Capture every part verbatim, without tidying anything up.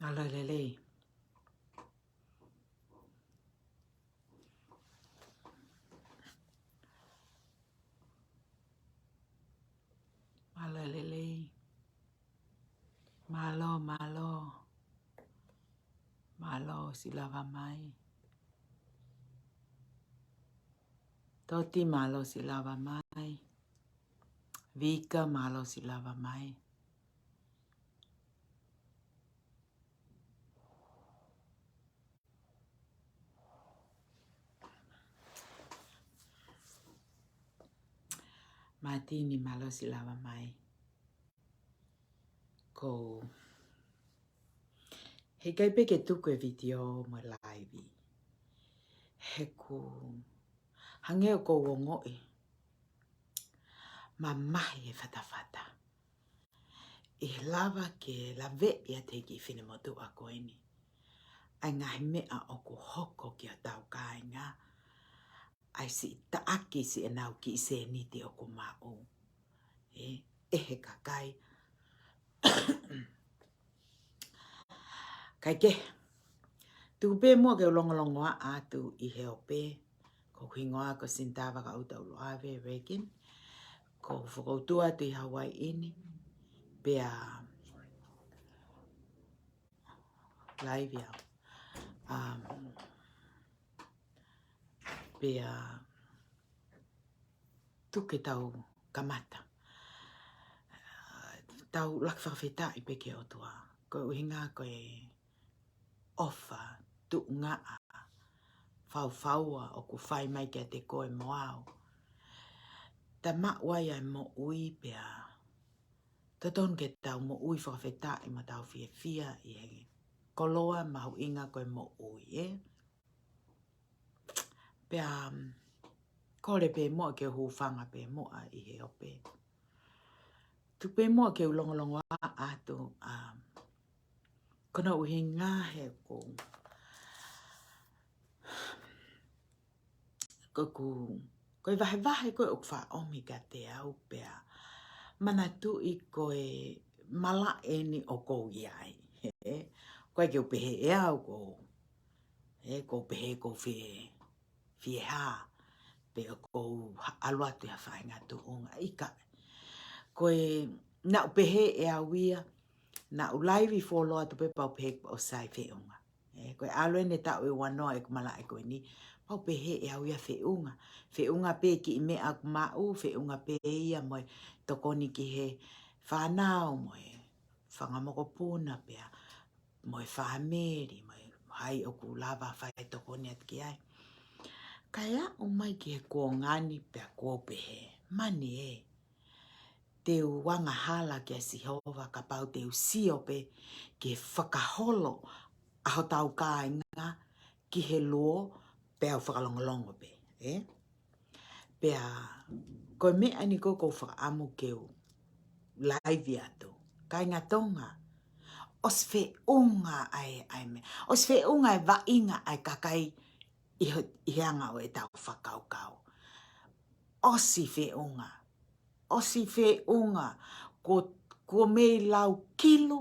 Mālō e lelei. Mālō e lelei. Mālō, mālō. Mālō siʻi lava mai. Toti, mālō siʻi lava mai. Vika, mālō siʻi lava mai. Mātini, mālō siʻi lava mai. Ko e ʻikai pē ke tuku e vitiō mo e laivi. He ʻoku hangē ʻoku ou ongoʻi mamahi e fatafata. ʻI he lava ke laveʻi ʻa e kiʻi finemotuʻa ko eni. ʻA e ngaahi meʻa ʻoku hoko ki hotau kāinga. ʻA e siʻi taʻaki siʻenau kiʻi sēniti ʻoku maʻu. ʻE, ʻe he kakai. Kae kehe, tuku pē muʻa ke u longolongoaʻa atu ʻi he ope, ko hoku hingoa ko Sinitava Kauta ʻUluʻave Reagan, ko e fokoutua atu ʻi Hawaiʻi ni, pea laivi au. Um, pea tuku ke tau kamata. Tau ʻuluaki fakafetaʻi pē ki he ʻOtua. Ko e ʻuhinga ko e ʻofa, tuʻungaʻa, faufaua ʻoku fai mai kiate koe mo au. Ta maʻu ai ʻa e moʻui pea totonu ke tau moʻui fakafetaʻi mo tau fiefia ʻi he koloa mahuʻinga ko e moʻui, ē? Pea, um, kole pē muʻa ke u hūfanga pē muʻa ʻi he ope. Tuku pē muʻa ke u longolongoaʻa atu, um, ko hono ʻuhinga he ko, ko ʻeku, ko e vahevahe ko ē ʻoku faʻa ʻomi kiate au pea manatuʻi ko e malaʻe eni ʻoku ou ʻi ai. He, ʻoku ʻikai ke u pehē ʻe au ʻoku ou, he ʻoku ou pehē ʻoku ou fie, fie hā, pe ʻoku ou ha-, ʻalu atu ʻi ha faʻahinga tuʻunga. ʻIkai. Ko e, naʻá ku pehē ʻe au ia, naʻá ku laivi fuoloa atu pē pea u pehē ʻoku sai feʻunga. ʻE, ko e ʻalu eni e taʻu ʻe uanoa ʻeku malaʻe ko eni, pea u pehē ʻe au ia feʻunga. Feʻunga pē kiʻi meʻa ʻoku maʻu, feʻunga pē ia mo e tokoni ki he fānau, mo e fanga mokopuna pea, mo e fāmili, mo e hai ʻoku lava fai tokoni atu ki ai. Kae aʻu mai ki he kuonga ni pea ʻoku ou pehē, mani ē, te u angahala kia Sihova kapau te u sio pē ki he fakaholo ʻa hotau kāinga ki he luo pea u fakalongolongo pē, ē? Pea, ko e meʻa eni ko ē ʻoku ou fakaʻamu ke u laivi atu. Kāinga Tonga, ʻosi feʻunga ʻa e, ʻa e meʻa. ʻOsi feʻunga e vaʻinga ʻa e kakai ʻi he, ʻi he anga ʻo ʻetau fakakaukau. ʻOsi feʻunga. ʻOsi feʻunga. Kuo, kuo mei lau kilu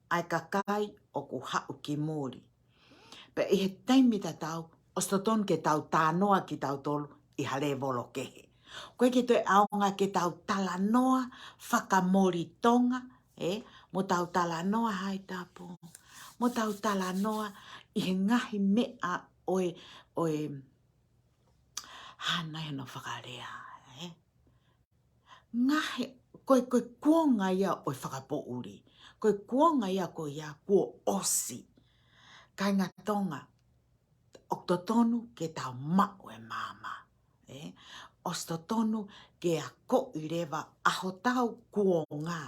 ʻa e kakai ʻoku haʻu ki muli. Pea ʻi he taimi tatau, ʻosi totonu ke tau talanoa kitautolu ʻi ha lēvolo kehe. ʻOku ʻikai ke toe ʻaonga ke tau talanoa fakamoli Tonga, ē, mo tau talanoa Haʻi Tapu, mo tau talanoa ʻi he ngaahi meʻa ʻo e, ʻo e, hana e hono fakalea, ē? Ngaahi, ko e, ko e kuonga ia ʻo e fakapoʻuli. Ko e kuonga ia ko ia kuo ʻosi. Kāinga Tonga, ʻoku totonu ke tau maʻu e maama. Ē? ʻOsi totonu ke akoʻi leva ʻa hotau kuonga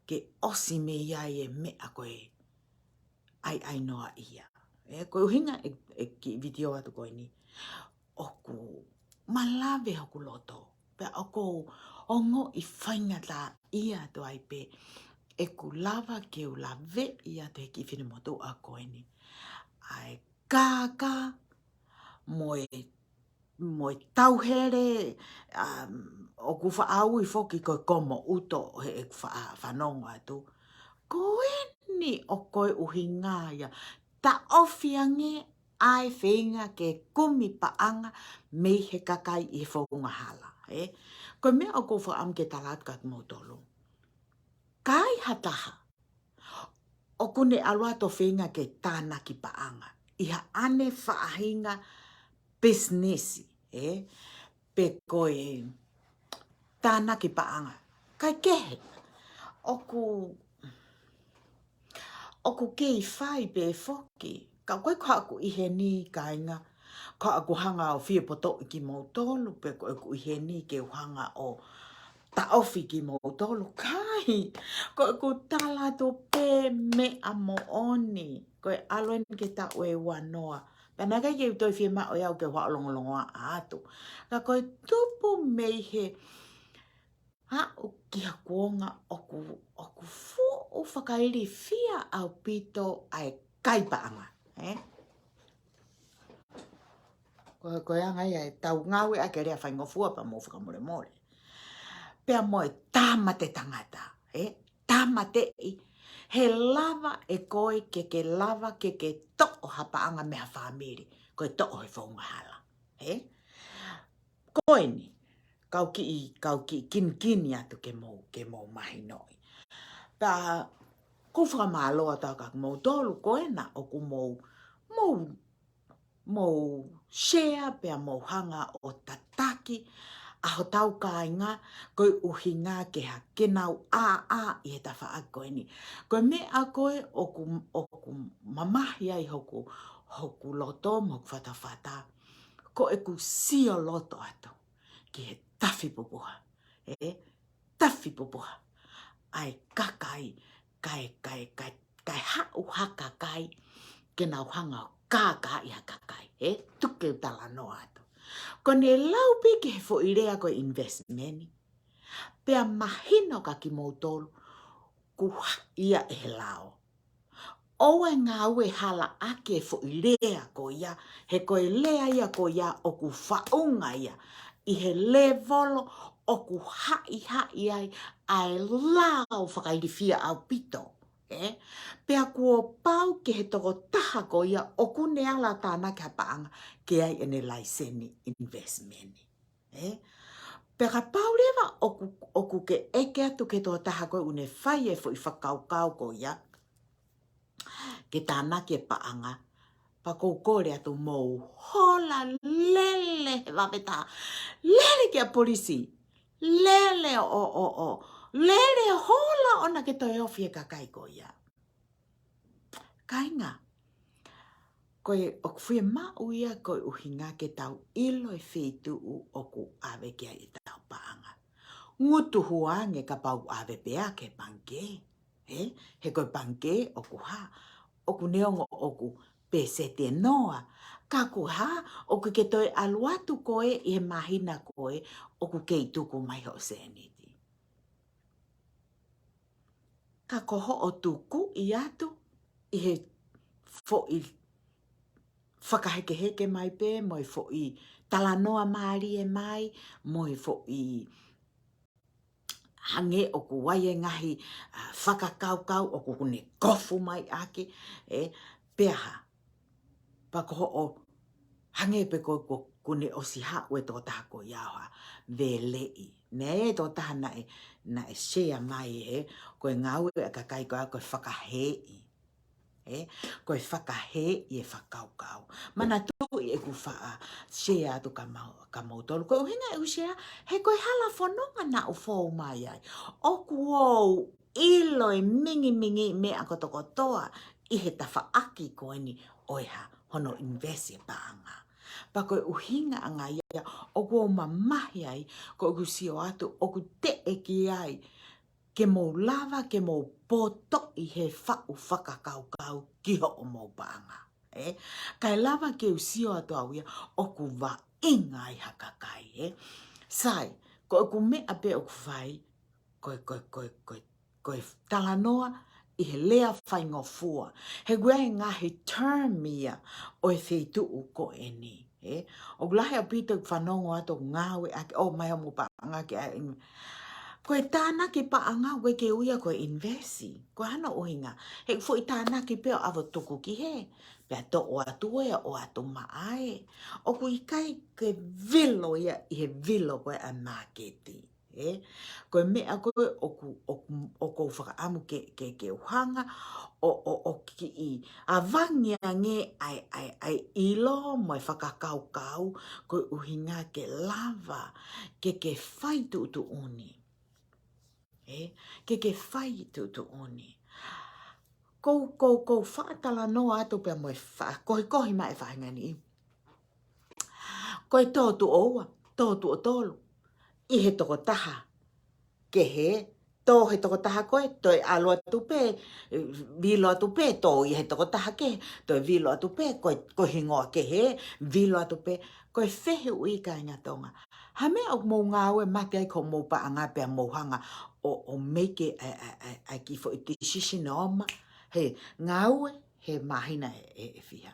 ke ʻosi mei ai e meʻa ko e ʻaiʻainoa ia. Ē, ko e ʻuhinga e, e kiʻi vitiō atu ko eni. ʻOku malave hoku loto. Pea ʻoku ou ongoʻi faingataʻaʻia atu ai pē ʻeku lava ke u laveʻi atu he kiʻi finemotuʻa ko eni ʻa e kākā mo e, mo e tauhele, um, ʻoku faʻa ui foki ko e komo ʻuto he ʻeku faʻa fanongo atu. Ko eni ʻoku ʻuhinga ia, taʻofi ange ʻa e feinga ke kumi paʻanga mei he kakai ʻi he founga hala, ē? Ko e meʻa ʻoku ou fakaʻamu ke tala atu kia kimoutolu. Ka ai ha taha ʻoku ne ʻalu atu ʻo feinga ke tānaki paʻanga ʻi haʻane faʻahinga pisinisi, ē? Pe ko e tānaki paʻanga. Kae kehe, ʻoku, ʻoku kei fai pē foki. Ka ʻoku ʻikai ko haʻaku ʻi heni, kāinga, ko haʻaku hanga ʻo fie potoʻi kimoutolu, pe ko ʻeku ʻi heni ke u hanga ʻo taʻofi kimoutolu. ʻIkai, ko ʻeku tala atu pē meʻa moʻoni. Ko e ʻalu eni ki he taʻu ʻe ua noa. Pea naʻe ʻikai ke u toe fiemaʻu ʻe au ke u fakalongolongoaʻa atu. Ka ko e tupu mei he aʻu ki ha kuonga ʻoku, ʻoku fuʻu fakailifia ʻaupito ʻa e kai paʻanga, ē? Ko, ko e anga ia ʻetau ngāueʻaki e lea faingofua pea mou fakamolemole. Pea mo e tāmate tangata, ē? Tāmateʻi, he lava ʻe koe ke ke lava ke ke toʻo ha paʻanga mei ha fāmili, ko e toʻo he founga hala, ē? Ko eni, kau kiʻi, kau kiʻi kinikini atu ke mou, ke mou mahinoʻi. Pea ʻoku ou fakamālō atu kia kimoutolu ko ena ʻoku mou, mou, mou share pea mou hanga ʻo tataki ʻa hotau kāinga koeʻuhinga ke ha, ke nau ʻāʻā ʻi he tafaʻaki ko eni. Ko e meʻa ko ē ʻoku, ʻoku mamahi ai hoku, hoku loto mo hoku fatafata, ko ʻeku sio loto atu ki he tafi pupuha, ē? Tafi pupuha ʻa e kakai, kae, kae, kae, kae haʻu ha kakai ke nau hanga ʻo kākaaʻi ha kakai, ē? Tuku ke u talanoa atu. Ko ʻene lau pē ki he foʻi lea ko e investment, pea mahino kia kimoutolu, kuo haʻi ia ʻe he lao. ʻOua ʻe ngāue hala ʻaki e foʻi lea ko ia, he ko e lea ia ko ia ʻoku faʻunga ia ʻi he lēvolo ʻoku haʻihaʻi ai ʻa e lao fakailifia ʻaupito, ē? Pea kuo pau ke he tokotaha ko ia ʻoku ne ala tānaki ha paʻanga ke ʻi ai ʻene laiseni investment, ē? Pea kapau leva ʻoku, ʻoku ke ʻeke atu ki he tokotaha ko ē ʻoku ne fai e foʻi fakakaukau ko ia ke tānaki e paʻanga, pea ʻoku ou kole atu mou hola lele he vave taha. Lele ki he polisi. Lele ʻo, ʻo, ʻo, ʻo. Lele hola ʻoua ke toe ofi e kakai ko ia. Kāinga, ko e ʻoku fiemaʻu ia koeʻuhinga ke tau ʻilo e feituʻu ʻoku ʻave ki ai ʻetau paʻanga. Ngutu hua ange kapau ʻave pē ia ki he pangikē. Ē? He ko e pangikē ʻoku hā, ʻoku neongo ʻoku peseti ʻe noa, ka ʻoku hā, ʻoku ke toe ʻalu atu koe ʻi he māhina ko ē ʻoku kei tuku mai hoʻo sēniti. Ka ko hoʻo tukuʻi atu ʻi he foʻi fakahekeheke mai pē, mo e foʻi talanoa mālie mai, mo e foʻi hangē ʻoku ʻi ai e ngaahi, ā, fakakaukau ʻoku ne kofu mai ʻaki, ē, pea hā. Pea ko hoʻo hangē pē ko, ko, ʻoku ne ʻosi haʻu e tokotaha ko ia ʻo ha veleʻi. Naʻe ʻi ai e tokotaha naʻe, naʻe share mai ē, ko e ngāue ʻa e kakai ko ia ko e fakahēʻi. Ē, ko e fakahēʻi e fakakaukau. Manatuʻi ʻeku faʻa share atu kia mau, kia moutolu. Ko e ʻuhinga ʻeku share, he ko e hala fononga naʻa ku fou mai ai. ʻOku ou ʻilo e mingimingi meʻa kotokotoa ʻi he tafaʻaki ko eni ʻo e hā, hono invest e paʻanga. Pea ko e ʻuhinga ʻanga ia ʻoku ou mamahi ai, ko ʻeku sio atu ʻoku teʻeki ai ke mou lava, ke mou potoʻi he faʻu fakakaukau ki hoʻomou paʻanga, ē? Kae lava ke u sio atu au ia ʻoku vaʻinga ai ha kakai, ē? Sai, ko ʻeku meʻa pē ʻoku fai, ko e, ko e, ko e, ko e, ko e talanoa ʻi he lea faingofua. He ʻoku ʻi ai e ngaahi term ia ʻo e feituʻu ko eni, ē? ʻOku lahi ʻaupito ʻeku fanongo atu ʻoku ngāueʻaki, ʻomai hoʻomou paʻanga ke ʻai. Ko e tānaki paʻanga ʻoku ʻikai ke ui ia ko e invest. Ko hono ʻuhinga, he foʻi tānaki pē ʻo ʻave ʻo tuku ki hē, pea toʻo atu ē, ʻoatu maʻa ē. ʻOku ʻikai ke vilo ia ʻi he vilo ko ē ʻa e māketi. Ē? Ko e meʻa ko ē ʻoku, ʻoku, ʻoku ou fakaʻamu ke, ke, ke u hanga ʻo, ʻo, ʻo kiʻi ʻavangi ange ʻa e, ʻa e, ʻa e ʻilo mo e fakakaukau, ko e ʻuhinga ke lava ke, ke fai tuʻutuʻuni. Ē? Ke, ke fai tuʻutuʻuni. Kou, kou, kou faʻa talanoa atu pea mo e faʻa kohikohi mai e faʻahinga ni. Ko e tō tuʻo ua, tō tuʻo tolu ʻi he tokotaha kehe, tō he tokotaha ko ē, toe ʻalu atu pē, vilo atu pē, tō ʻi he tokotaha kehe, toe vilo atu pē, ko e, ko e hingoa kehe, vilo atu pē. Ko e fehuʻi, kāinga Tonga, ha meʻa ʻoku mou ngāue mate ai ko hoʻomou paʻanga pea mou hanga ʻo, ʻo make ʻa e, ʻa e, ʻa e, ʻa e kiʻi foʻi decision ʻo ʻomai, he ngāue he māhina ʻe, ʻe, ʻe fiha.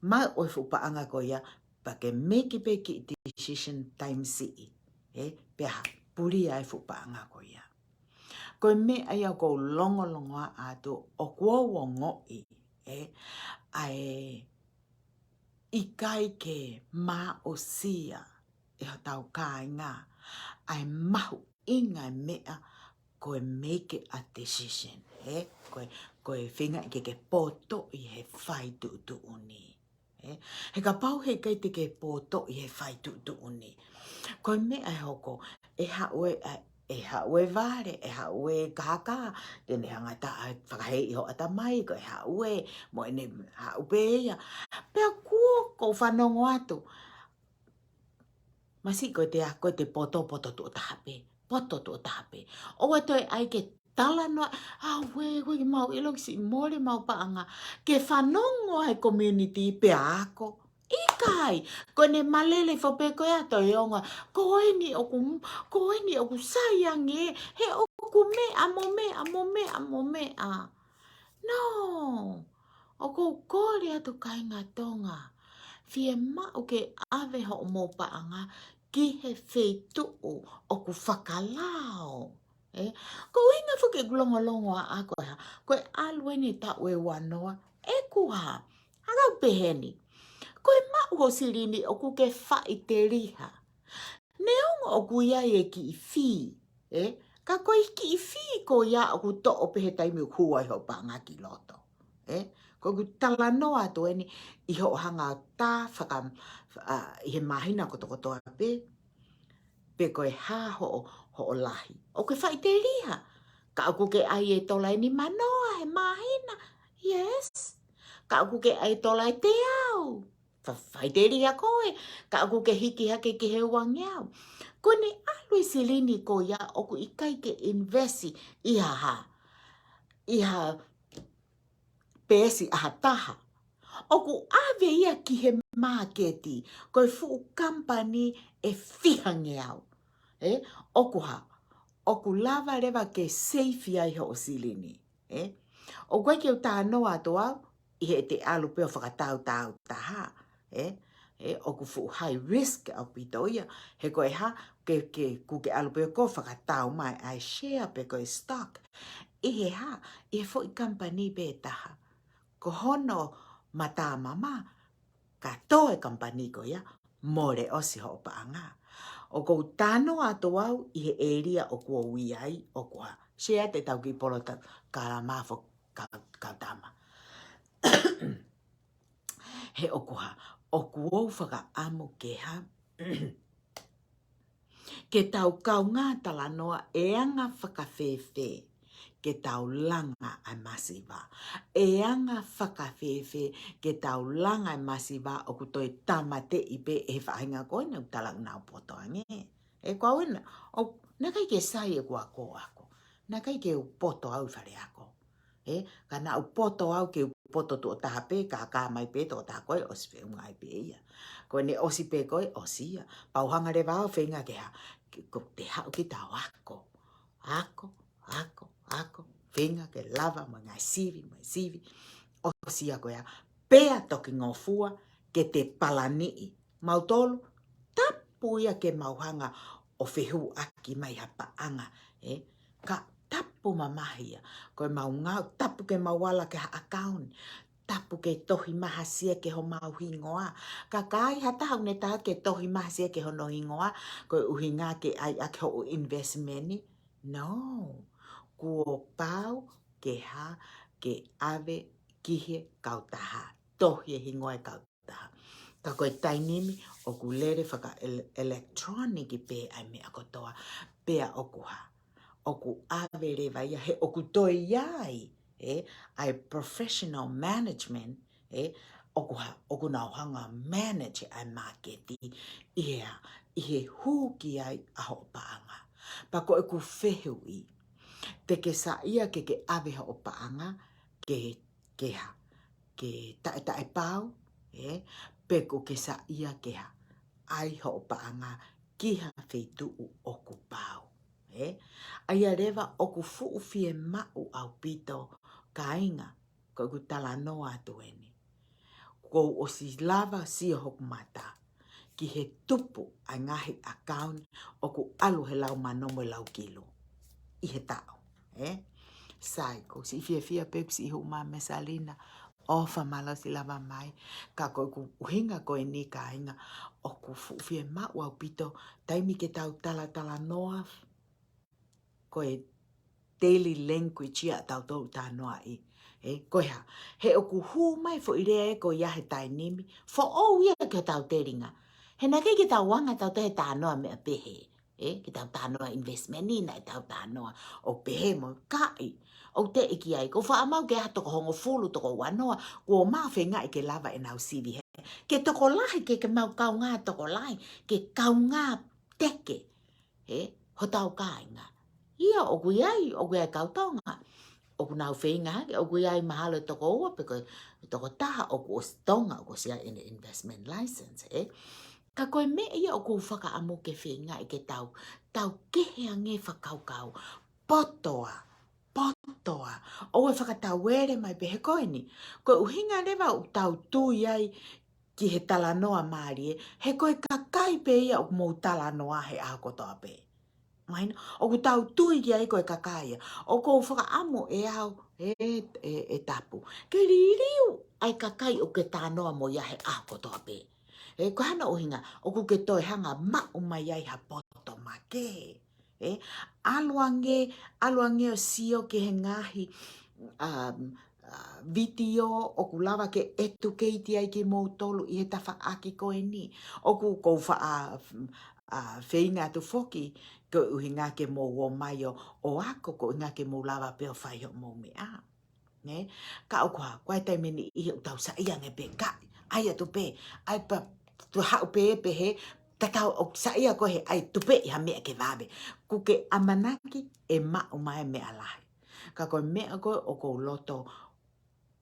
Maʻu ʻa e fuʻu paʻanga ko ia, pea ke make pē kiʻi decision taimi siʻi, ē, pea ha, puli ai e fuʻu paʻanga ko ia. Ko e meʻa ia ʻoku ou longolongoaʻa atu, ʻoku ou ongoʻi, ē, ʻa e ʻikai ke māʻosia ʻe hotau kāinga ʻa e mahuʻinga e meʻa ko e make a decision, ē? Ko e, ko e feinga ke ke poto ʻi he fai tuʻutuʻuni, ē? He kapau he ʻikai te ke poto ʻi he fai tuʻutuʻuni, ko e meʻa ʻe hoko, ʻe haʻu e, ʻe, ʻe haʻu e vale, ʻe haʻu e kākā, te ne hanga ʻo fakahēʻi ho ʻatamai, ko e haʻu e, mo ʻene haʻu pē ia. Pea kuo kou fanongo atu, masiʻi ko e te ako, ko e te poto, poto tuʻo taha pē, poto tuʻo taha pē. ʻOua toe ʻai ke talanoa, auē, ko e mau ʻilo ki siʻi mole mau paʻanga. Ke fanongo ai community pea ako. ʻIkai, ko ʻene malele fo pē ko ia toe ongo, ko eni ʻoku, ko eni ʻoku sai ange, he ʻoku meʻa mo meʻa mo meʻa mo meʻa. No, ʻoku ou kole atu kāinga Tonga, fiemaʻu ke ʻave hoʻomou paʻanga ki he feituʻu ʻoku fakalao. Ē? Ko e ʻuhinga foki ʻeku longolongoaʻa ko e hā, ko e ʻalu eni taʻu ʻe uanoa, ʻeku hā, ʻa kau pehē ni. Ko e maʻu ho silini ʻoku ke faʻiteliha. Neongo ʻoku ʻi ai e kiʻi fee, ē? Ka ko e kiʻi fee ko ia ʻoku toʻo pē he taimi ʻoku hū ai hoʻo paʻanga ki loto, ē? Ko ʻeku talanoa atu eni ʻi hoʻo hanga ʻo tā faka-, ʻa, ʻi he māhina kotokotoa pē, pe ko e hā hoʻo, hoʻo lahi. ʻOku ke faʻiteliha. Ka ʻoku ke ʻai e tola ʻe nimanoa he māhina. Yes. Ka ʻoku ke ʻai e tola ʻe teau. Fa-, faʻiteliha koe. Ka ʻoku ke hiki hake ki he uangeau. Ko ʻene ʻalu e silini ko ia ʻoku ʻikai ke invest ʻi ha hā, ʻi ha peesi ʻa ha taha. ʻOku ʻave ia ki he māketi, ko e fuʻu company ʻe fihangeau. Ē? ʻOku hā, ʻoku lava leva ke seifi ai hoʻo silini. Ē? ʻOku ʻikai ke u talanoa atu au ʻi he te ʻalu pē ʻo fakatau tāutaha. Ē? Ē, ʻoku fuʻu high risk ʻaupito ia. He ko e hā, ke, ke, ʻoku ke ʻalu pē ʻo fakatau mai ʻa e share pe ko e stock. ʻI he hā, ʻi he foʻi company pē taha. Ko hono matamama, ka tō e company ko ia, mole ʻosi hoʻo paʻanga. ʻOku ou talanoa atu au ʻi he ʻēlia ʻoku ou ʻi ai, ʻoku hā, share te tau kiʻi polokalama fo ka, ka tama. He ʻoku hā, ʻoku ou fakaʻamu ke hā, ke tau kaungā talanoa ʻe anga fakafēfē ke tau langa ʻa e masiva. ʻE anga fakafēfē ke tau langa ʻa e masiva ʻoku toe tāmateʻi pē ʻe he faʻahinga ko ena ʻoku talaʻunau poto ange. Ē, ko au ena, ʻo, naʻe ʻikai ke sai ʻeku ako ako. Naʻe ʻikai ke u poto au ʻi fale ako. Ē, ka naʻa ku poto au ke u poto tuʻo taha pē, ka ka mai pē tuʻo taha ko ē ʻosi feʻunga ai pē ia. Ko ʻene ʻosi pē ko ē ʻosi ia. Pea u hanga leva au ʻo feinga ke hā, ke, ko te haʻu kita ʻo ako. Ako, ako, ako. Feinga ke lava mo e ngaahi sivi, mo e sivi. ʻOsi ia ko ia. Pea toki ngofua ke te palaniʻi. Mautolu, tapu ia ke mau hanga ʻo fehuʻaki mai ha paʻanga ē? Ka tapu mamahi ia. Ko e mau ngāue, tapu ke mau ala ki ha account. Tapu ke tohi mahasia ki homau hingoa. Ka ka ai ha taha ʻoku ne tala ke tohi mahasia ki hono hingoa, ko e ʻuhinga ke ʻai ʻaki hoʻo investment ni? No. Kuo pau ke hā, ke ʻave ki he kautaha. Tohi e hingoa e kautaha. Ka ko e taimi ni ʻoku lele faka-ele-, electronic pē ʻa e meʻa kotoa. Pea ʻoku hā, ʻoku ʻave leva ia he ʻoku toe ʻi ai, ē, ʻa e professional management, ē, ʻoku hā, ʻoku nau hanga manage ʻa e māketi ʻi he hā, ʻi he hū ki ai ʻa hoʻo paʻanga. Pea ko ʻeku fehuʻi, te ke saiʻia ke ke ʻave hoʻo paʻanga ke, ke hā, ke taʻetaʻepau, ē, pe ʻoku ke saiʻia ke hā, ʻai hoʻo paʻanga ki ha feituʻu ʻoku pau, ē? ʻA ia leva ʻoku fuʻu fiemaʻu ʻaupito, kāinga, ko ʻeku talanoa atu eni. Kuo u ʻosi lava sio hoku mata ki he tupu ʻa e ngaahi account ʻoku ʻalu he lau mano mo e lau kilu ʻi he taʻu, ē? Sai, ʻoku ou siʻi fiefia pē ʻoku siʻi hū mai Mesalina, ʻofa mālō siʻi lava mai. Ka ko ʻeku ʻuhinga ko eni, kāinga, ʻoku fuʻu fiemaʻu ʻaupito taimi ke tau talatalanoa, ko e daily language ia ʻa tautolu talanoaʻi. Ē, ko e hā, he ʻoku hū mai foʻi lea ē ko ia he taimi ni, foʻou ia ki hotau telinga. He naʻe ʻikai ke tau anga tautolu he talanoa meʻa pehē. Ē, ke tau talanoa investment ni, naʻe tau talanoa ʻo pehē mo kaʻi. ʻOku teʻeki ai, ʻoku ou faʻa maʻu ke ʻi ai ha toko hongofulu, toko uanoa, kuo mau feingaʻi ke lava ʻenau sivi hē. Ke tokolahi, ke, ke mau kaungā tokolahi, ke kaungā teke, ē, hotau kāinga. ʻIo, ʻoku ʻi ai, ʻoku ʻi ai kau Tonga ʻoku nau feinga hake, ʻoku ʻi ai mahalo e toko ua pe ko e toko taha ʻoku ʻosi Tonga, ʻoku ʻosi ʻi ai ʻene investment license, ē. Ka ko e meʻa ia ʻoku ou fakaʻamu ke feingaʻi ke tau, tau kehe ange fakakaukau. Poto ā, poto ā. ʻOua ʻe fakatauele mai pē he ko eni, ko e ʻuhinga leva ʻoku tau tui ai ki he talanoa mālie, he ko e kakai pē ia ʻoku mou talanoa he ʻaho kotoa pē. Mahino, ʻoku tau tui ki ai ko e kakai ia. ʻOku ou fakaʻamu ʻe au, ē, ē, ʻe Tapu, ke liliu ʻa e kakai ʻoku ke talanoa mo ia he ʻaho kotoa pē. Ē, ko hono ʻuhinga, ʻoku ke toe hanga maʻu mai ai ha poto makehe. Ē, ʻalu ange, ʻalu ange ʻo sio ki he ngaahi, um, uh, vitiō ʻoku lava ke educate ai kimoutolu ʻi he tafaʻaki ko eni. ʻOku ou faʻa, uh, feinga atu foki, ko e ʻuhinga ke mou ō mai ʻo, ʻo ako, ko e ʻuhinga ke mou lava pē ʻo fai hoʻomou meʻa. Nē? Ka ʻoku hā, ko e taimi ni ʻi he ʻoku tau saiʻia ange pē kaʻi, ʻai atu pē, ʻai pē, tuʻu haʻu pē, pehē, tatau ʻoku saiʻia koe he ʻai tupeʻi ha meʻa ke vave. ʻOku ke ʻamanaki ʻe maʻu mai e meʻa lahi. Ka ko e meʻa ko ē ʻoku ou loto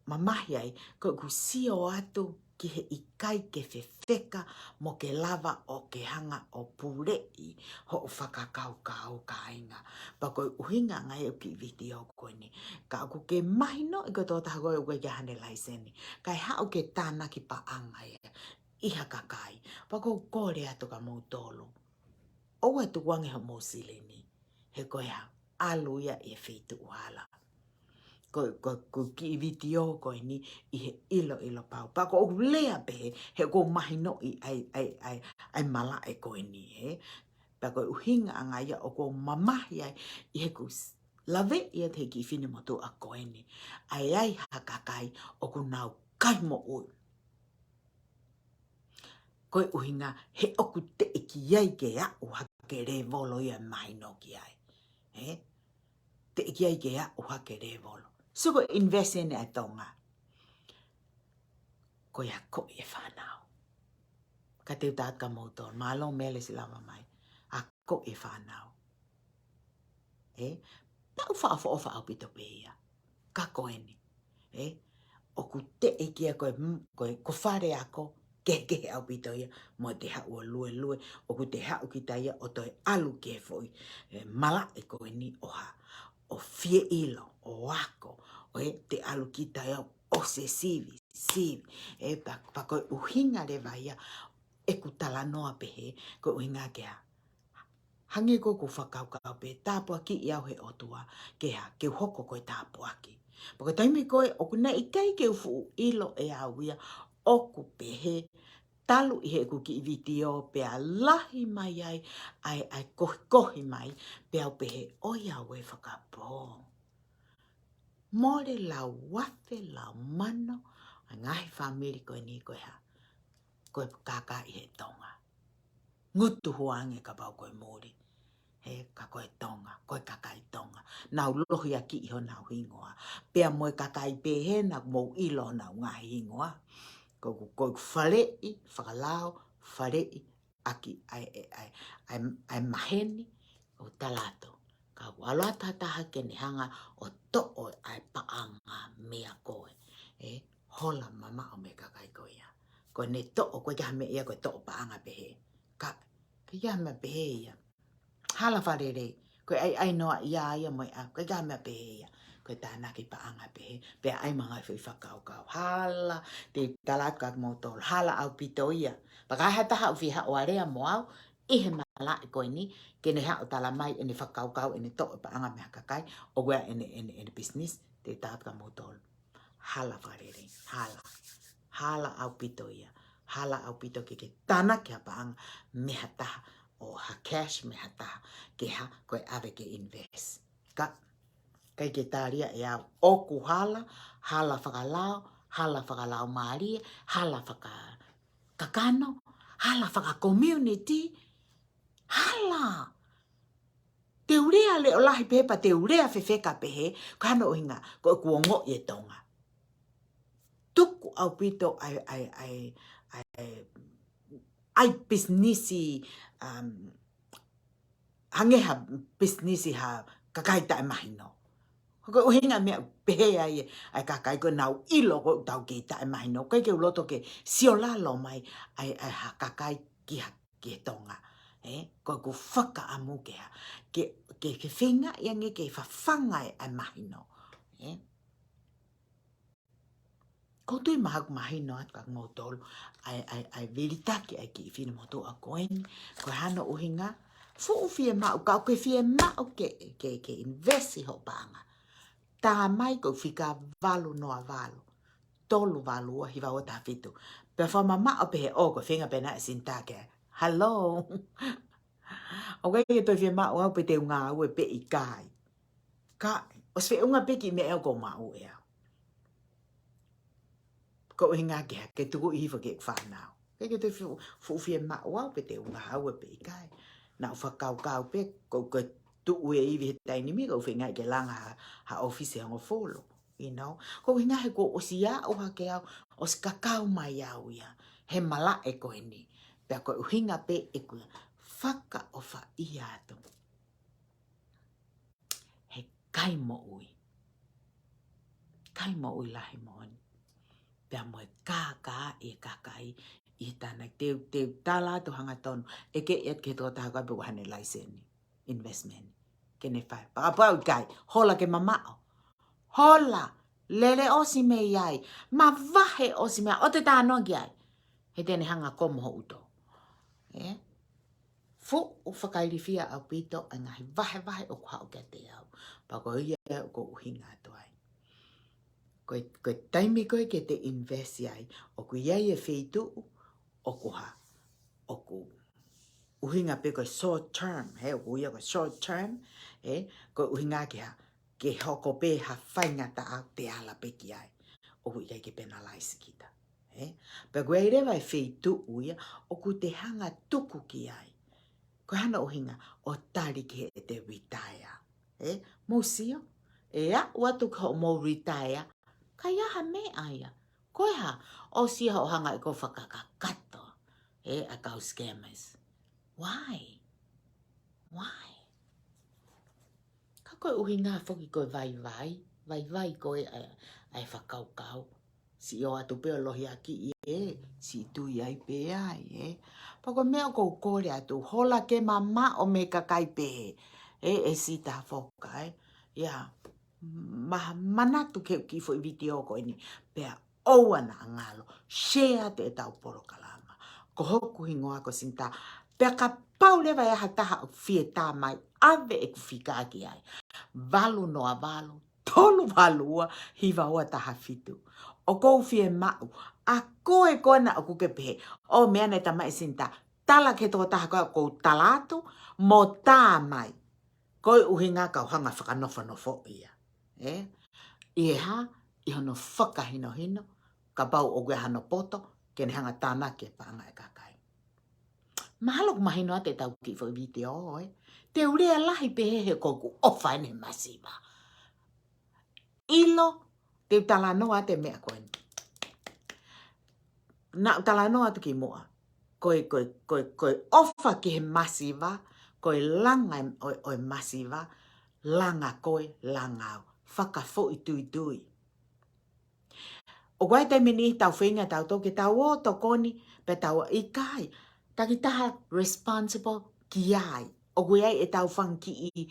mamahi ai, ko ʻeku sio atu ki he ʻikai ke fefeka mo ke lava ʻo ke hanga ʻo puleʻi hoʻo fakakaukau, kāinga. Pea ko e ʻuhinga ange ia ʻeku kiʻi vitiō ko eni. Ka ʻoku ke mahinoʻi ko e tokotaha ko ē ʻoku ʻikai ke ʻi ai haʻane laiseni, kae haʻu ke tānaki paʻanga ia ʻi ha kakai. Pea ʻoku ou kole atu kia moutolu, ʻoua ʻe tukuange hoʻomou silini, he ko e hā, ʻalu ia ʻi he feituʻu hala. Ko, ko, ko e kiʻi vitiō ko eni ʻi he ʻiloʻilo pau. Pea ʻoku ou lea pehē he ʻoku ou mahinoʻi ʻa e, ʻa e, ʻa e, ʻa e malaʻe ko eni, ē. Pea ko e ʻuhinga ange ia ʻoku ou mamahi ai ʻi heʻeku s-, laveʻi atu he kiʻi finemotuʻa ko eni, ʻa e ʻi ai ha kakai ʻoku nau kai moʻui. Ko e ʻuhinga he ʻoku teʻeki ai ke aʻu hake lēvolo ia ʻe mahino ki ai. Ē? Teʻeki ai ke aʻu hake lēvolo. So ko e investment ʻa e Tonga, ko e akoʻi e fānau. Ka te u tala atu kia moutolu, mālō Mele siʻi lava mai, akoʻi e fānau. Ē? Pea ʻoku faʻa ʻofa ʻaupito pē ia. Ka ko eni, ē? ʻOku teʻeki ai ko e, mm, ko e, ko e fale ako kehekehe ʻaupito ia, mo te haʻu ʻo luelue, ʻoku te haʻu kita ia ʻo toe ʻalu ki he foʻi, ē, malaʻe ko eni ʻo hā, ʻo fie ʻilo, ʻo ako, ʻo ē, te ʻalu kita ia ʻo ʻosi e sivi, sivi. Ē, pea, pea ko e ʻuhinga leva ia ʻeku talanoa pehē, ko e ʻuhinga ke hā, Hangē ko ʻeku fakakaukau pē, tāpuakiʻi au he ʻOtua, ke hā, ke u hoko ko e tāpuaki. Pea ko e taimi ko ē, ʻoku ne ʻikai ke u fuʻu ʻilo ʻe au ia, ʻoku pehē, talu ʻi heʻeku kiʻi vitiō pea lahi mai ai, ʻa e, ʻa e kohikohi mai, pea u pehē, ʻoiauē fakapō. Mole lau afe, lau mano, ʻa e ngaahi fāmili ko eni ko e hā, ko e kākā ʻi he Tonga. Ngutu huange kapau ko e muli. He ka ko e Tonga, ko e kakai Tonga. Nau lohiakiʻi honau hingoa. Pea mo e kakai pehē naʻa mou ʻilo honau ngaahi hingoa. Ko, ko, ko e faleʻi, fakalao, faleʻi, ʻaki ʻa e, ʻa e, ʻa e, ʻa e, ʻa e maheni, ʻo talato. Ka u ʻalu atu ha taha ke ne hanga ʻo toʻo ʻa e paʻanga meia koe. ʻE, hola mamaʻo mei he kakai ko ia. Ko ʻene toʻo, ko e ʻikai ha meʻa ia ko e toʻo paʻanga pehē. Ka, ko e ʻikai ha meʻa pehē ia. Hala fakalelei. Ko e ʻai, ʻai noa ia ia mo e ʻa, ko e ʻikai ha meʻa pehē ia. Ko e tānaki paʻanga pehē. Pea ʻai mo e ngaahi foʻi fakakaukau. Hala, te u tala atu kia moutolu. Hala ʻaupito ia. Pea ka ai ha taha ʻoku fie haʻu ʻo lea mo au, ʻi he malaʻe ko eni, ke ne haʻu ʻo tala mai ʻene fakakaukau, ʻene toʻo paʻanga mei ha kakai, ʻoku ʻi ai ʻene, ʻene, ʻene business, te u tala atu kia moutolu. Hala fakalelei, hala. Hala ʻaupito ia. Hala ʻaupito ke ke tānaki ha paʻanga mei ha taha, ʻo ha cash mei ha taha, ke hā, ko e ʻave ke invest. Ka, ʻikai ke tali ia ʻe au, ʻoku hala, hala fakalao, hala fakalaumālie, hala faka-, kakano, hala faka-community, hala. Te u lea leʻo lahi pehē pea te u lea fefeka pehē, ko hono ʻuhinga, ko ʻeku ongoʻi ʻe Tonga. Tuku ʻaupito ʻa e, ʻa e, ʻa e, ʻa e, ʻa e pisinisi, um, hangē ha pisinisi ha kakai taʻemahino. Ko e ʻuhinga meʻa pehē ai ʻa e kakai ko ē naʻa nau ʻilo ko ʻetau kei taʻemahino. ʻIkai ke u loto ke siolalo mai ʻa e, ʻa e ha kakai ki ha, ki he Tonga. ʻE, ko ʻeku fakaʻamu ke hā, ke, ke, ke feingaʻi ange ke fafanga ʻa e mahino. ʻE. Ko u tui mahaku mahino atu kia moutolu, ʻa e, ʻa e, ʻa e vilitaki ʻa e kiʻi finemotuʻa ko eni, ko hono ʻuhinga, fuʻu fiemaʻu, ka ʻoku ke fiemaʻu ke, ke, ke invest hoʻo paʻanga. Tā mai ko e fika valu noa valu, tolu valu ua hiva ua taha fitu. Pea fakamamaʻo pehē ʻo ko e feinga pē naʻe Sinita ke, hello. ʻOku ʻikai ke toe fiemaʻu au pe te u ngāue pe ʻikai. Ka, ʻosi feʻunga pē kiʻi meʻa ʻoku ou maʻu ʻe au. Ko e ʻuhinga ke hā, ke tuku ʻi hifo ki heʻeku fānau. ʻIkai ke toe fuʻu, fuʻu fiemaʻu au pe te u ngāue pe ʻikai. Naʻa ku fakakaukau pē, ko, ko e tuʻu e ivi he taimi ni, ko u feinga ke langa ha, ha ʻōfisi ʻe hongofulu. You know? Ko e ʻuhinga he kuo ʻosi aʻu hake au, ʻosi kakau mai au ia he malaʻe ko eni. Pea ko e ʻuhinga pē ʻeku fakaʻofaʻia atu he kai moʻui. Kai moʻui lahi moʻoni. Pea mo e kākaaʻi e kakai ʻi he tānaki, te u, te u tala atu hangatonu. ʻEke ia ke tō taha ka pe ʻoku ʻi ai haʻane laiseni investment ke ne fai. Pea kapau ʻikai, hola ke mamaʻo. Hola, lele ʻosi mei ai. Mavahe ʻosi mei ai, ʻoua te ta talanoa ki ai. He te ne hanga ʻo komo hoʻo ʻuto. ʻE? Fuʻu fakailifia ʻaupito ʻa e ngaahi vahevahe ʻoku haʻu kiate au. Pea ko ia ʻoku ou ʻuhinga atu ai. Ko e, ko e taimi ko ē ke te invest ai, ʻoku ʻi ai e feituʻu, ʻoku hā, ʻoku ʻuhinga pē ko e short term, he, ʻoku ui ia ko e short term, he, ko e ʻuhinga ke hā, ke hoko pē ha faingataʻa te ala pē ki ai. ʻOku ʻikai ke penalize kita. He? Pea ʻoku ʻi ai leva e feituʻu ia, ʻoku te hanga ʻo tuku ki ai. Ko hono ʻuhinga, ʻo tali ki heʻete retire. He? Mou sio, ʻe aʻu atu ki hoʻomou retire, ʻikai ha meʻa ia. Ko e hā, ʻosi ia hoʻo hanga ʻe koe ʻo fakakakato. He, ʻa e kau scammers. Why? Why? Ka ko e ʻuhinga foki ko e vaivai, vaivai ko ē ʻa e, ʻa e fakakaukau. Siʻi ō atu pē ʻo lohiakiʻi ē, siʻi tui ai pē ai ē. Pea ko e meʻa ʻoku ou kole atu, hola ke mamaʻo mei he kakai pehē, ē, ʻe Sinita Foka ē. Ia, ma-, manatu ki he kiʻi foʻi vitiō ko eni, pea ʻoua naʻa ngalo, share atu ʻetau polokalama. Ko hoku hingoa ko Sinita, Pea kapau leva ʻe ʻi ai ha taha ʻoku fie tā mai, ʻave ʻeku fika ki ai. Valu noa valu, tolu valu ua, hiva ua taha fitu. ʻOku ou fiemaʻu, ʻa koe ko ena ʻoku ke pehē, ʻo meʻa ʻa e tamaiki Sinitā, tala ki he tokotaha ko ē ʻoku ou tala atu, mo tā mai. Ko e ʻuhinga ka u hanga fakanofonofo ia. Ē? ʻI he hā, ʻi hono fakahinohino, kapau ʻoku ʻi ai hano poto, ke ne hanga tānaki e paʻanga ʻa e kakai. Mahalo ʻoku mahino atu ʻetau kiʻi foʻi vitiō, ē? Te u lea lahi pē he he ʻoku ou ʻofa ʻeni he masiva. ʻIlo, te u talanoa atu e meʻa ko eni. Naʻa ku talanoa atu kimuʻa. Ko e, ko e, ko e, ko e ʻofa ki he masiva, ko e langa ʻo, ʻo e masiva, langa koe, langa au. Fakafoʻituitui. ʻOku ʻi ai e taimi ʻe niʻihi ʻoku tau feinga tautolu ke tau ō ʻo tokoni, pea tau ʻikai. Takitaha responsible ki ai. ʻOku ʻi ai ʻetau fanga kiʻi,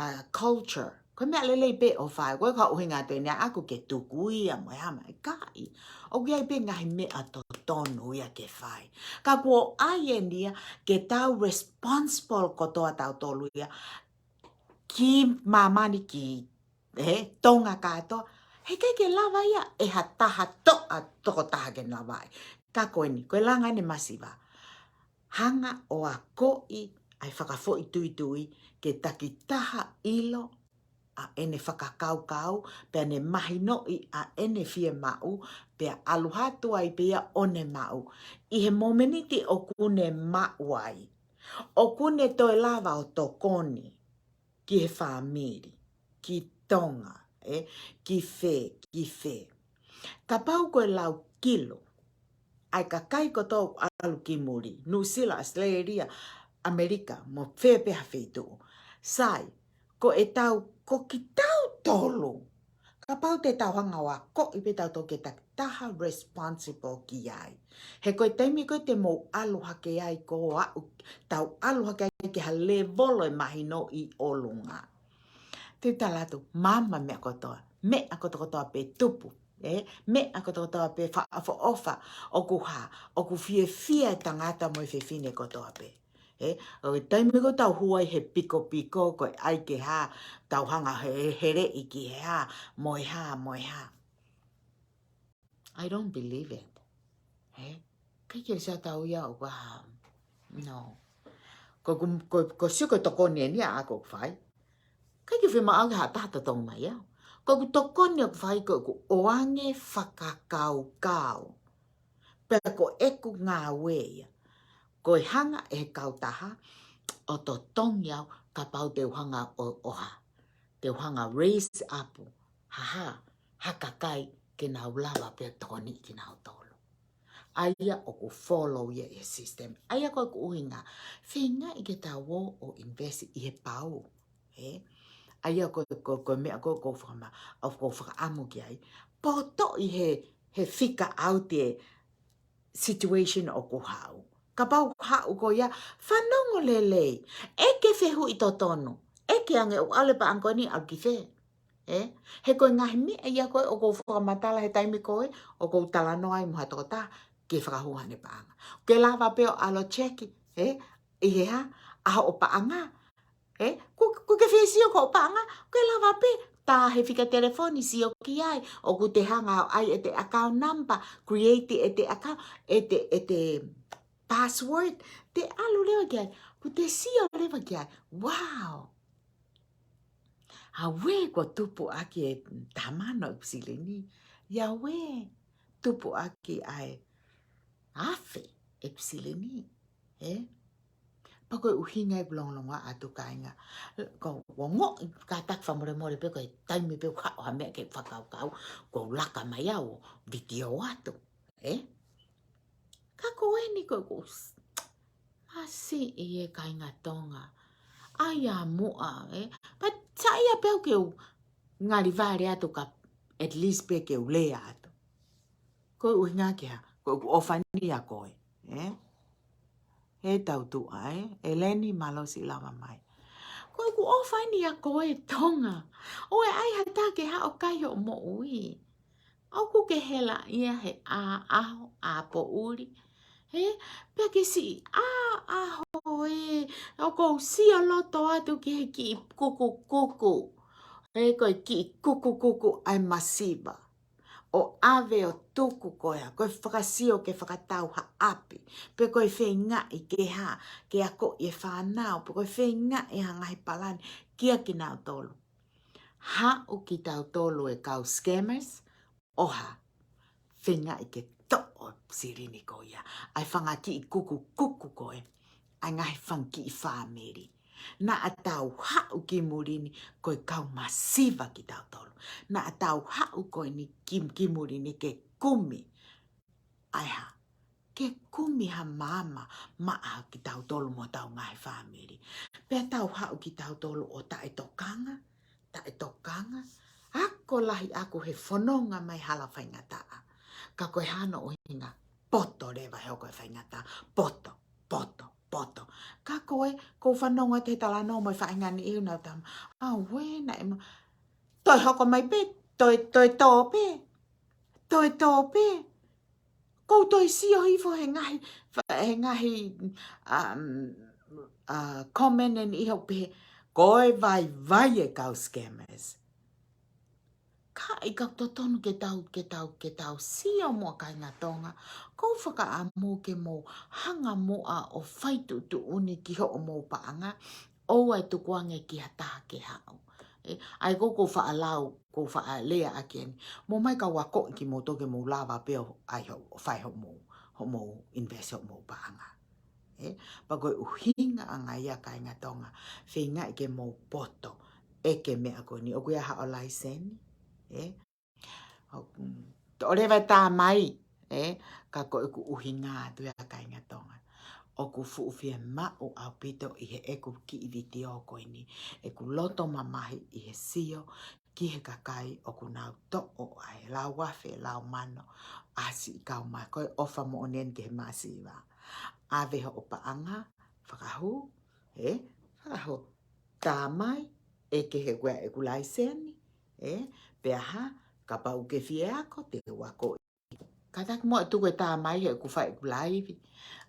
uh, culture. Ko e meʻa lelei pē ʻoku fai, ko e ka ʻuhinga atu eni ʻaʻaku ke tuku ia mo e hā mo e kakai. ʻOku ʻi ai pē ngaahi meʻa totonu ia ke fai. Ka kuo ʻi ai eni ia ke tau responsible kotoa tautolu ia ki māmani ki he Tonga kātoa, heʻikai ke lava ia ʻe ha taha toʻa tokotaha ke lava ai. Ka ko eni, ko e langa ʻene masiva. Hanga ʻo akoʻi ʻa e fakafoʻituitui ke takitaha ʻilo ʻa ʻene fakakaukau, pea ne mahinoʻi ʻa ʻene fiemaʻu, pea ʻalu atu ai pē ia ʻo ne maʻu. ʻI he momeniti ʻoku ne maʻu ai, ʻoku ne toe lava ʻo tokoni ki he fāmili, ki Tonga, ē, ki fē, ki fē. Kapau ko e lau kilu ʻa e kakai kotoa ʻoku ʻalu ki muli, Nuʻusila, ʻAositelēlia, ʻAmelika, mo fē pē ha feituʻu. Sai, ko ʻetau, ko kitautolu. Kapau te tau hanga ʻo akoʻi pē tautolu ke takitaha responsible ki ai. He ko e taimi ko ē te mou ʻalu hake ai ko aʻu, tau ʻalu hake ai ki ha lēvolo ʻe mahino ʻi ʻolunga. Te u tala atu, maama meʻa kotoa, meʻa kotokotoa pē tupu, ē? Meʻa kotokotoa pē fakaʻofoʻofa, ʻoku hā, ʻoku fiefia e tangata mo e fefine kotoa pē. Ē, ʻo e taimi ko ē tau hū ai he pikopiko, ko e ʻai ke hā, tau hanga he, he leʻi ki he hā, mo e hā, mo e hā. I don't believe it. Ē? ʻIkai ke sio atu au ia ʻoku hā. No. Ko, ko, ko, ko siʻi ko e tokoni eni ʻaʻaku ʻoku fai. ʻIkai ke fiemaʻu ke ha taha totongi mai au. Ko ʻeku tokoni ʻoku fai ko ʻeku ʻoange fakakaukau. Pea ko ʻeku ngāue ia. Ko e hanga ʻe he kautaha ʻo totongi au kapau te u hanga ʻo, ʻo hā. Te u hanga raise up ha hā, ha kakai ke nau lava pē tokoni kinautolu. ʻA ia ʻoku follow ia e system. ʻA ia ko ʻeku ʻuhinga, feingaʻi ke tau ō ʻo invest ʻi he pau. Ē? ʻA ia ko, ko, ko e meʻa ko, ko fakama, ʻoku ou fakaʻamu ki ai. Potoʻi he, he fika ʻaute situation ʻoku haʻu. Kapau haʻu ko ia, fanongo lelei. ʻEke fehuʻi totonu. ʻEke ange ʻoku ʻalu e paʻanga ko eni ʻalu ki fē. Ē? He ko e ngaahi meʻa ia ko ē ʻoku ou fakamatala he taimi ko ē, ʻoku ou talanoa ai mo ha tokotaha, ke fakahū haʻane paʻanga. Ke lava pē ʻo ʻalu ʻo check, ē? ʻI he hā, ʻa hoʻo paʻanga. Ē? Ko, ko ke fie sio ko hoʻo paʻanga, ke lava pē, tā he fika telefoni sio ki ai, ʻoku te hanga ʻo ʻai ʻete account number, create ʻete account, ʻete, ʻete password, te ʻalu leva ki ai, ʻoku te sio leva ki ai. Wow! Auē, kuo tupu ʻaki e taha mano ʻeku silini. Ia auē, tupu ʻaki ʻa e afe ʻeku silini. Ē? Pea ko e ʻuhinga ʻeku longolongoaʻa atu kāinga. Ko u ongoʻi kātaki fakamolemole pē ko e taimi pē ʻoku haʻu ha meʻa ke fakakaukau, ko u laka mai au ʻo vitiō atu. Ē? Ka ko eni ko ʻeku s-, masiʻi e kāinga Tonga. ʻAi ā muʻa, ē? But sai ia pē au ke u ngali vale atu ka at least pē ke u lea atu. Ko e ʻuhinga ke hā, ko ʻeku ʻofa eni ʻia koe, ē? He tau tuʻa, ē? ʻEleni, mālō siʻi lava mai. Ko ʻeku ʻofa eni ʻia koe Tonga. ʻOua ʻe ʻai ha taha ke haʻu ʻo kai hoʻo moʻui. ʻOku ke hela ia he ʻā ʻaho, ʻā poʻuli. He, pea ke siʻi, ʻa, ʻaho ē, ʻoku ou sio loto atu ki he kiʻi kukukuku. He, ko e kiʻi kukukuku ʻa e masiva. ʻO ʻave ʻo tuku ko ia, ko e fakasio ke fakatau ha ʻapi. Pe ko e feingaʻi ke hā, ke akoʻi e fānau. Pe ko e feingaʻi ha ngaahi palani kia kinautolu. Haʻu kitautolu e kau scammers, ʻo hā, feingaʻi ke toʻo e silini ko ia. ʻA e fanga kiʻi kukukuku ko ē. ʻA e ngaahi fanga kiʻi fāmili. Naʻa tau haʻu ki muli ni ko e kau masiva kitautolu. Naʻa tau haʻu ko eni ki, ki muli ni ke kumi. ʻA e hā, ke kumi ha maama maʻa kitautolu mo hotau ngaahi fāmili. Pea tau haʻu kitautolu ʻo taʻetokanga, taʻetokanga. Ako lahi ʻaku he fononga mai hala faingataʻa. Ka ko e hā hono ʻuhinga, poto leva he hoko e faingataʻa. Poto, poto, poto. Ka ko e, ʻoku ou fanongo atu he talanoa mo e faʻahinga niʻihi ʻoku nau tama. ʻAuē, naʻe mo-, toe hoko mai pē, toe, toe tō pē. Toe tō pē. ʻOku ou toe sio hifo he ngaahi, fa-, he ngaahi, um, uh, comment ʻe niʻihi ʻoku pehē, ko e vaivai e kau scammers. Ka ʻoku totonu ke tau, ke tau, ke tau sio muʻa kāinga Tonga, ʻoku ou fakaʻamu ke mou hanga muʻa ʻo fai tuʻutuʻuni ki hoʻomou paʻanga, ʻoua ʻe tukuange ki ha taha ke haʻu. ʻE, ʻa ia ʻoku ou faʻa lau, ʻoku ou faʻa lea ʻaki eni. Mou mai kau akoʻi kimoutolu ke mou lava pē ʻo ʻai ho-, ʻo fai hoʻomou, hoʻomou invest hoʻomou paʻanga. ʻE, pea ko e ʻuhinga ʻanga ia kāinga Tonga, feingaʻi ke mou poto, ʻeke meʻa ko eni, ʻoku ʻi ai haʻo laiseni, ʻe, ʻo, mm, toʻo leva e tā mai, ʻe, ka ko ʻeku ʻuhinga atu ia kāinga Tonga. ʻOku fuʻu fiemaʻu ʻaupito ʻi heʻeku kiʻi vitiō ko eni, ʻeku loto mamahi ʻi he sio ki he kakai ʻoku nau toʻo ʻa e lau afe, lau mano, ʻa siʻi kau mai, ko e ʻofa moʻoni eni ki he masiva. ʻAve hoʻo paʻanga, fakahū, ʻe, fakahū, tā mai, ʻeke he ko e ʻeku laiseni, ʻe, pea hā, kapau ʻoku ke fie ako, te u ako. Kātaki muʻa ʻo tuku e tā mai he ʻoku fai ʻeku laivi.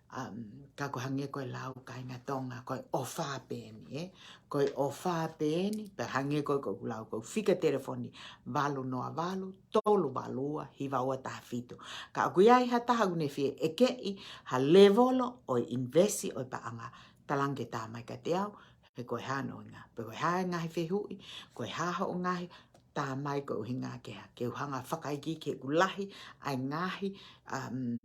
Um, ka ko e hangē ko e lau kāinga Tonga, ko e ʻofa pē eni, ʻe. Ko e ʻofa pē eni, pea hangē ko e ʻoku ou lau, ko e fika telefoni valu noa valu, tolu valu ua, hiva ua taha fitu. Ka ʻoku ʻi ai ha taha ʻoku ne fie ʻekeʻi ha lēvolo ʻo e invest ʻo e paʻanga, talaange ke tā mai kiate au, he ko e hā hono ʻuhinga. Pe ko e hā e ngaahi fehuʻi, ko e hā hoʻo ngaahi tā mai ko e ʻuhinga ke hā. Ke u hanga fakaikiiki he ʻoku lahi ʻa e ngaahi, um,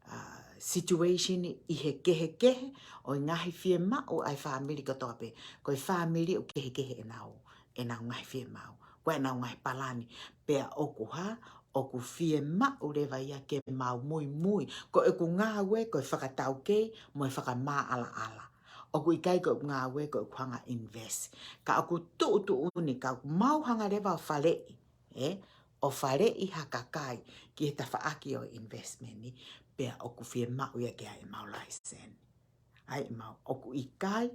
uh, situation ʻi he kehekehe ʻo e ngaahi fiemaʻu ʻa e fāmili kotoa pē. Ko e fāmili ʻoku kehekehe ʻenau, ʻenau ngaahi fiemaʻu. Ko ʻenau ngaahi palani. Pea ʻoku hā, ʻoku fiemaʻu leva ia ke mau muimui. Ko ʻeku ngāue, ko e fakataukei, mo e fakamaʻalaʻala. ʻOku ʻikai ko ʻeku ngāue, ko ʻeku hanga invest. Ka ʻoku tuʻutuʻuni, ka ʻoku mau hanga leva ʻo faleʻi, ʻe? ʻO faleʻi ha kakai ki he tafaʻaki ʻo e investment ni, pea ʻoku fiemaʻu ia ke ʻai ʻemau laiseni. ʻAi ʻemau, ʻoku ʻikai,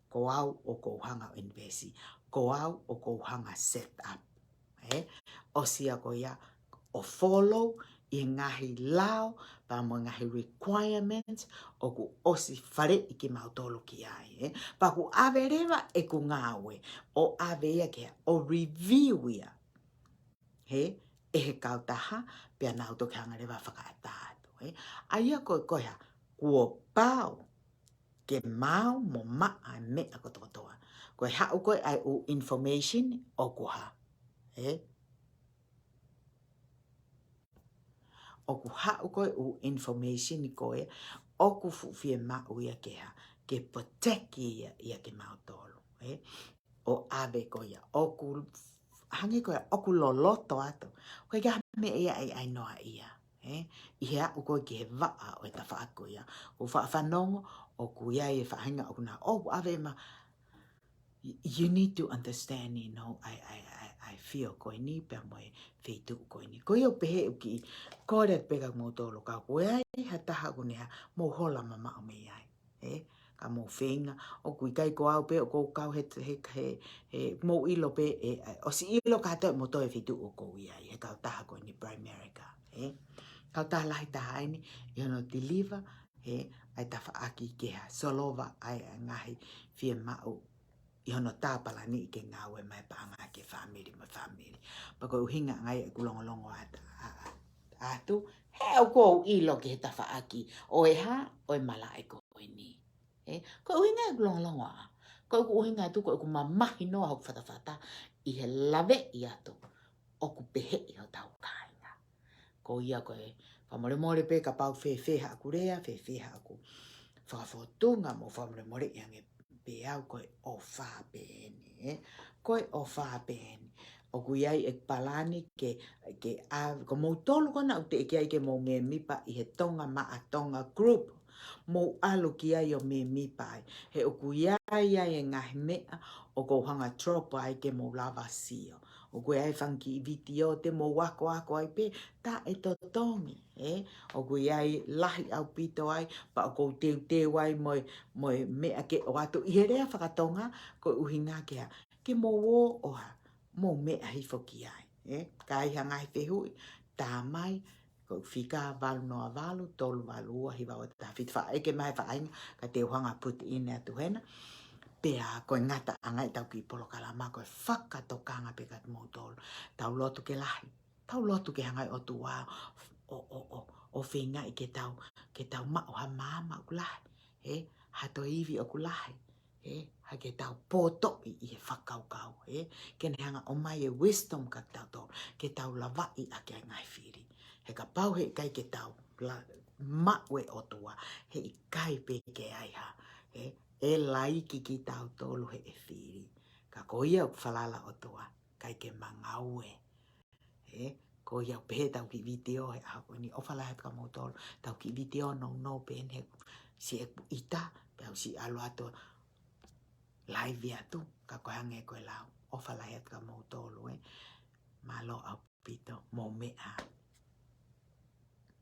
ko au ʻoku ou hanga ʻo invest, ko au ʻoku ou hanga set up. ʻE, ʻosi ia ko ia ʻo follow ʻi he ngaahi lao, pea mo e ngaahi requirements, ʻoku ʻosi faleʻi kimautolu ki ai, ʻe. Pea ʻoku ʻave leva ʻeku ngāue, ʻo ʻave ia ke, ʻo review ia. He, ʻe he kautaha, pea nau toki hanga leva fakaʻatā atu, ʻe. ʻA ia ko, ko e hā, kuo pau ke maau mo maʻa e meʻa kotokotoa. Ko e haʻu ko ē ʻa e ʻū information ʻoku hā. ʻE? ʻOku haʻu ko ē ʻū information ko ē, ʻoku fuʻu fiemaʻu ia ke hā, ke protect ia, ia kimautolu. ʻE? ʻO ʻave ko ia, ʻoku hangē ko ia, ʻoku loloto atu. Ko e ka meʻa ia ʻai, ʻai noa ia. ʻE? ʻI he aʻu ko ē ki he vaʻa ʻo e tafaʻaki ko ia. ʻOku ou faʻa fanongo, ʻoku ʻi ai e faʻahinga ʻoku nau, ʻoku ʻave ma, you need to understand, you know, ʻa e, ʻa e, ʻa e, ʻa e fio ko eni pea mo e feituʻu ko eni. Ko ia ʻoku pehē ʻoku kiʻi, kole pē kia moutolu ka ʻoku ʻi ai ha taha ʻoku ne hā, mou hola mamaʻo mei ai. ʻE, ka mou feinga, ʻoku ʻikai ko au pē, ʻoku ou kau he, he, he, he, mou ʻilo pē, ʻe, ʻosi ʻilo kātoa ʻe moutolu e feituʻu ʻoku ou ʻi ai, he kautaha ko eni Primerica, ʻe. Kautaha lahi taha eni, ʻi hono deliver, ʻa e tafaʻaki ke hā, solova ʻa e ngaahi fiemaʻu ʻi hono tāpalaniʻi ke ngāue mai paʻanga ki he fāmili mo e fāmili. Pea ko e ʻuhinga ʻanga ia ʻeku longolongo atu, ʻa, ʻa, atu, he ʻoku ou ʻilo ki he tafaʻaki ʻo e hā, ʻo e malaʻe ko eni. Ē, ko e ʻuhinga ʻeku longolongo ā. Ko ʻeku ʻuhinga atu, ko ʻeku mamahi noa hoku fatafata ʻi he laveʻi atu ʻoku peheʻi hotau kāinga. Ko ia ko e fakamolemole pē kapau fēfē haʻaku lea, fēfē haʻaku fakafotunga, mou fakamolemoleʻi ange pē au, ko e ʻofa pē eni, ē? Ko e ʻofa pē eni. ʻOku ʻi ai e palani ke, ke ʻave, ko moutolu ko ena ʻoku teʻeki ai ke mou mēmipa ʻi he Tonga Maʻa Tonga Group, mou ʻalu ki ai ʻo mēmipa ai. He ʻoku ʻi ai ai e ngaahi meʻa ʻoku ou hanga drop ai ke mou lava sio. ʻOku ʻi ai e fanga kiʻi vitiō te mou akoako ai pē, taʻetotongi, ē? ʻOku ʻi ai lahi ʻaupito ai, pea ʻoku ou teuteu ai mo e, mo e meʻa ke ʻoatu ʻi he lea fakatonga, ko e ʻuhinga ke hā, ke mou ō ʻo hā, mou meʻa hifo ki ai, ē? Ka ʻi ai ha ngaahi fehuʻi, tā mai, ko e fika valu noa valu, tolu valu ua, hiva ua taha fitu, faʻa ʻeke mai faʻahinga, ka te u hanga put in atu hena. Pea ko e ngataʻanga ʻetau kiʻi polokalama, ko e fakatokanga pē kiate kimoutolu. Tau lotu ke lahi. Tau lotu ke hanga ʻe he ʻOtua ʻo, ʻo, ʻo, ʻo feingaʻi ke tau, ke tau maʻu ha maama ʻoku lahi, ē? Ha toe ivi ʻoku lahi, ē? Ha ke tau pōtoʻi ʻi he fakakaukau, ē? Ke ne hanga ʻo ʻomai e wisdom kiate kitautolu, ke tau lavaʻi ʻaki ʻa e ngaahi fili. He kapau heʻikai ke tau la-, maʻu e ʻOtua, heʻikai pē ke ʻi ai ha, ē? ʻE laiki kitautolu ʻe he fili. Ka ko ia ʻoku falala ʻOtua, ʻikai ke ma ngaue. Ē, ko ia ʻoku pehē ʻetau kiʻi vitiō he ʻaho ni, ʻofa lahi atu kia moutolu, ʻetau kiʻi vitiō nounou pē eni he siʻeku ʻita, pea u siʻi ʻalu atu live atu, ka ko e hangē ko e lau, ʻofa lahi atu kia moutolu, ē. Mālō ʻaupito, mou meʻa.